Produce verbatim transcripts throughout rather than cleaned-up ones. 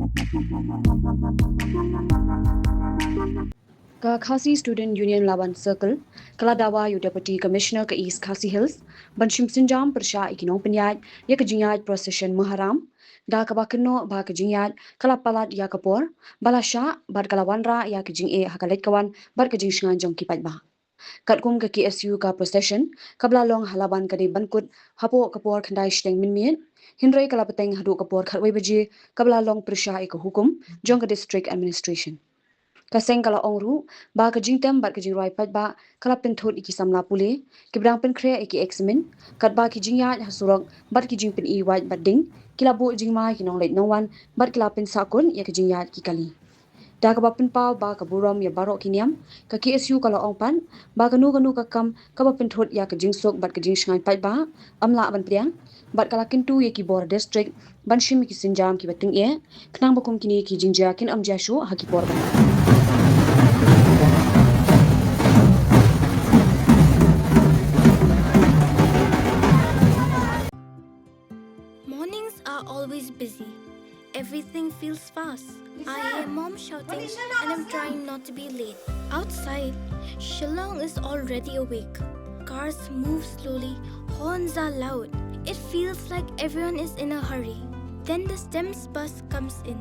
Ka Khasi Student Union Laban Circle ka la dawa ïa u Deputy Commissioner ka East Khasi Hills ban shim sienjam pyrshah ïa ki nongpynïaid ïa ka jingïaid procession Muharram, da kaba kynnoh ba ka jingïaid ka la palat ïa ka por ba la shah bad ka la wanrah ïa ka jingeh ha ka leit ka wan bad ka jingshngaiñ jong ki paidbah. Katkum ka K S U, ka procession kaba la long ha Laban ka dei ban kut hapoh ka por khyndai shiteng mynmiet, hynrei ka la bteng haduh ka por khatwei baje kaba la long pyrshah ïa ka hukum jong ka District Administration. Ka seng ka la ong ruh ba ka jingtem bad ka jingrwai paidbah ka la pynthut ïa ki samla pule kiba dang pynkhreh ïa ki eksamin, katba ki jingïaid ha surok bad ki jingpyni wait bad ding ki la buh jingma ïa ki nongleit nongwan bad ki la pynsahkut ïa ka jingïaid ki kali. Da kaba pynpaw ba ka burom ïa baroh ki niam, ka K S U ka la ong pat ba kano kano ka kam kaba pynthut ïa ka jingsuk bad ka jingshngaiñ paidbah ym lah ban pdiang, bad ka la kyntu ïa ki bor district ban shim ïa ki sienjam kiba tyngeh khnang ba kum kine ki jingjia kin ym jia shuh ha ki por ban wan. Mornings are always busy. Everything feels fast. I hear mom shouting and I'm trying not to be late. Outside, Shillong is already awake. Cars move slowly, horns are loud. It feels like everyone is in a hurry. Then the STEMS bus comes in,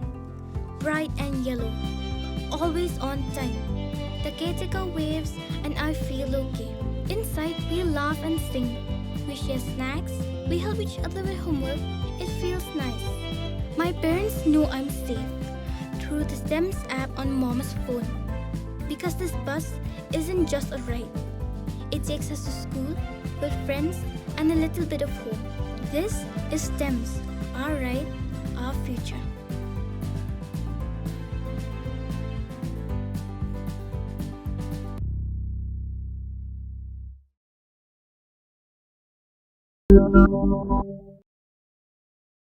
bright and yellow, always on time. The caretaker waves and I feel okay. Inside, we laugh and sing. We share snacks, we help each other with homework. It feels nice. My parents know I'm safe through the STEMS app on mom's phone because this bus isn't just a ride. It takes us to school, with friends, and a little bit of home. This is STEMS, our ride, our future.